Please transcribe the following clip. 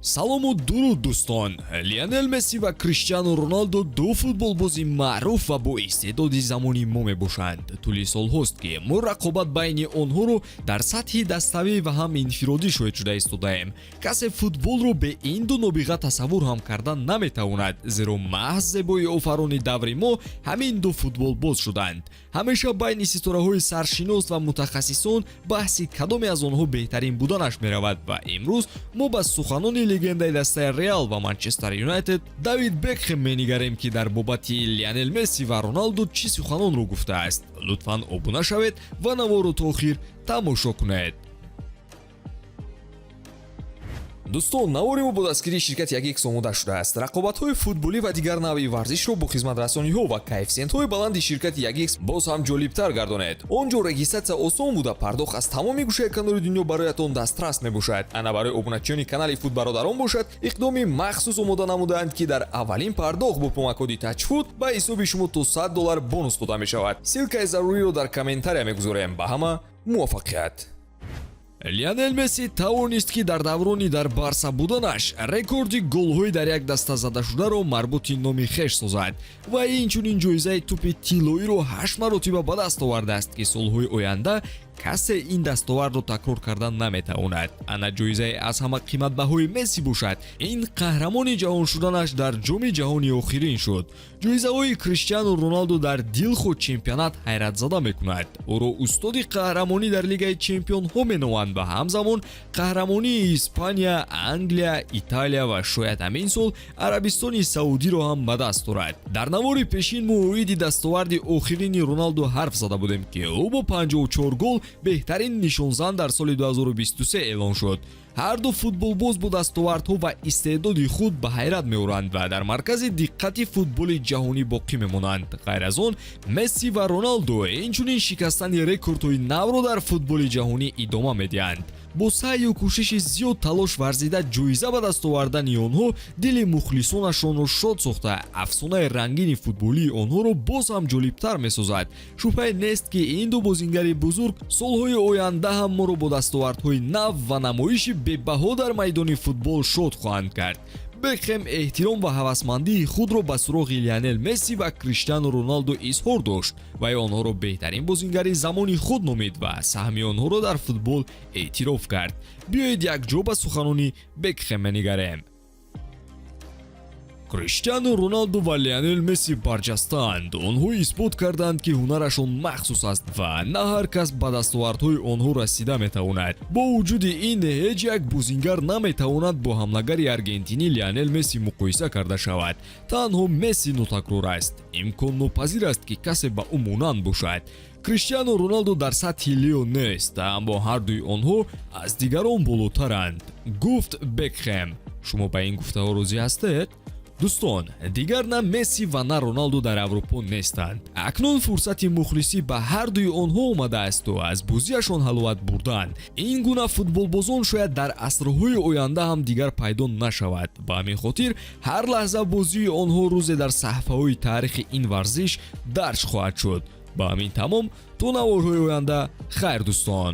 Салому дуруд, дӯстон! Лионел Месси ва Криштиану Роналдо ду футболбози маъруф ва бо истеъдоди замони мо мебошанд. Тӯли солҳост, ки мо рақобат байни онҳоро дар сатҳи даставӣ ва ҳам инфиродӣ шоҳид шуда истодаем. Касе футболро бе ин ду нобиға тасаввур ҳам карда наметавонад, зеро маҳз зебои офарони даври мо ҳамин ду футболбоз шуданд. Ҳамеша байни ситораҳои саршинос ва мутахассисон баҳси кадоме аз онҳо беҳтарин буданаш меравад ва имрӯз мо ба суханони легендаи дастаи Реал ва Манчестер Юнайтед Давид Бекхем менигарем, ки дар бобати Лионел Месси ва Роналду чӣ суханонро гуфтааст. Лутфан обуна шавед ва наворо то охир тамошо кунед. Дӯстон, навори мо бо дастгирии ширкати Ягикс омода шудааст. Рақобатҳои футболӣ ва дигар навъи варзишро бо хизматрасониҳо ва коэффисиентҳои баланди ширкати Ягикс боз ҳам ҷолибтар гардонед. Он ҷо регистратсия осон буда, пардохт аз тамоми гӯшаи канори дунё бароятон дастрас мебошад. Ана барои обуначиёни канали Футбародарон бошад, иқдоми махсус омода намудаанд, ки дар аввалин пардохт бо промокоди Тачфуд ба ҳисоби шумо то 100 доллар бонус дода мешавад. Ссылкаи заруриро дар комментария мегузорем. Ба ҳама муваффақият! Лионел Месси тавонист, ки дар даврони дар Барса буданаш рекорди голҳои дар як даста задашударо марбути номи хеш созад ва инчунин ҷоизаи тӯпи тиллоиро ҳашт маротиба ба даст овардааст, ки солҳои оянда касе ин дастовардро такрор кардан наметавонад. Ана ҷоизаи аз ҳама қиматбаҳои Месси бошад, ин қаҳрамони ҷаҳон шуданаш дар Ҷоми ҷаҳони охирин шуд. Ҷоизаҳои Криштиану Роналду дар дилхоҳ чемпионат ҳайратзада мекунад. Ӯро устоди қаҳрамонӣ дар Лигаи чемпионҳо меноманд ва ҳамзамон қаҳрамонии Испания, Англия, Италия ва шояд ҳамин сол Арабистони Саудиро ҳам ба даст дорад. Дар навори пешин мо оиди дастоварди охирини Роналду ҳарф зада будем, ки ӯ бо 54 гол беҳтарин нишонзан дар соли 2023 эълон шуд. Ҳарду футболбоз бо дастовардҳо ва истеъдоди худ ба ҳайрат меоранд ва дар маркази диққати футболи ҷаҳонӣ боқӣ мемонанд. Ғайр аз он, Месси ва Роналдо инчунин шикастани рекордҳои навро дар футболи ҷаҳонӣ идома медиҳанд. Бо саъю кӯшиши зиёд талош варзида ҷоиза ба даст овардани онҳо дили мухлисонашонро шод сохта, афсонаи рангини футболии онҳоро боз ҳам ҷолибтар месозад. Шубҳае нест, ки ин ду бозингари бузург солҳои оянда ҳам моро бо дастовардҳои нав ва намоиши бебаҳо дар майдони футбол шод хоҳанд кард. Бекхем эҳтиром ва ҳавасмандии худро ба суроғи Лионел Месси ва Криштиану Роналдо изҳор дошт ва онҳоро беҳтарин бозингари замони худ номид ва саҳми онҳоро дар футбол эътироф кард. Биёед, якҷо ба суханони Бекхем менигарем. Криштиану Роналду ва Лионел Месси барҷастаанд. Онҳо исбот карданд, ки ҳунарашон махсус аст ва на ҳар кас ба дастовардҳои онҳо расида метавонад. Бо вуҷуди ин, ҳеҷ як бозингар наметавонад бо ҳамлагари аргентинӣ Лионел Месси муқоиса карда шавад. Танҳо Месси нотакрор аст. Имконнопазир аст, ки касе ба ӯ монанд бошад. Криштиану Роналду дар сатҳи Лео нест, аммо ҳардуи онҳо аз дигарон болотаранд, гуфт Бекхем. Шумо ба ин гуфтаҳо розӣ ҳастед? Дӯстон, дигар на Месси ва на Роналду дар Аврупо нестанд. Акнун фурсати мухлисӣ ба ҳардуи онҳо омадаасту аз бозиашон ҳаловат бурдан. Ин гуна футболбозон шояд дар асрҳои оянда ҳам дигар пайдо нашавад. Ба ҳамин хотир ҳар лаҳза бозии онҳо рӯзе дар саҳифаҳои таърихи ин варзиш дарҷ хоҳад шуд. Ба ҳамин тамом, то наворҳои оянда, хайр, дӯстон.